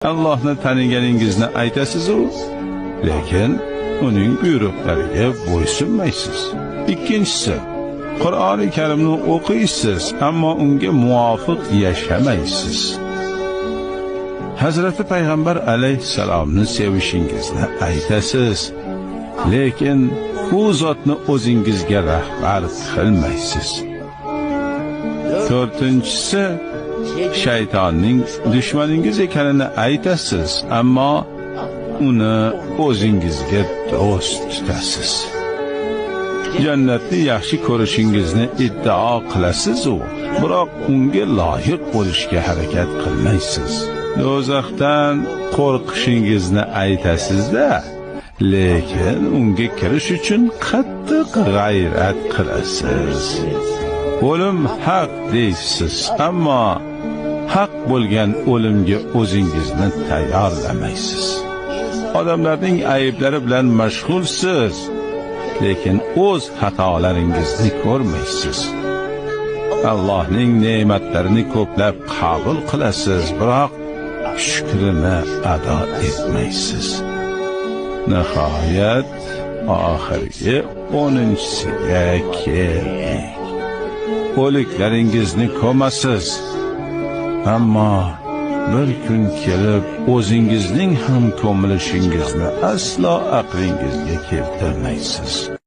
Allohni taniganingizni aytasiz-u, lekin uning buyruqlariga bo'ysunmaysiz. Ikkinchisi, Qur'oni Karimni o'qiysiz, ammo unga muvofiq yashamaysiz. Hazrati Payg'ambar alayhissalomni sevishingizni aytasiz, lekin u zotni o'zingizga rahbar qilmaysiz. To'rtinchisi, shaytonning dushmaningiz ekanini aytasiz, ammo uni o'zingizga do'st tutasiz. Jannatni yaxshi ko'rishingizni iddao qilasiz-u, biroq unga loyiq bo'lishga harakat qilmaysiz. Do'zaxdan qo'rqishingizni aytasiz-da, lekin unga kirish uchun qattiq g'ayrat qilasiz. O'lim haq deysiz, ammo haq bo'lgan o'limga o'zingizni tayyorlamaysiz. Odamlarning ayblari bilan mashg'ulsiz, lekin o'z xatolaringizni ko'rmaysiz. Allohning ne'matlarini ko'plab qabul qilasiz, biroq shukrini ado etmaysiz. Nihoyat oxirgi 10-siga keldik. O'liklaringizni ko'masiz, ammo bir kun kelib o'zingizning ham ko'milishingizni aslo aqlingizga keltirmaysiz.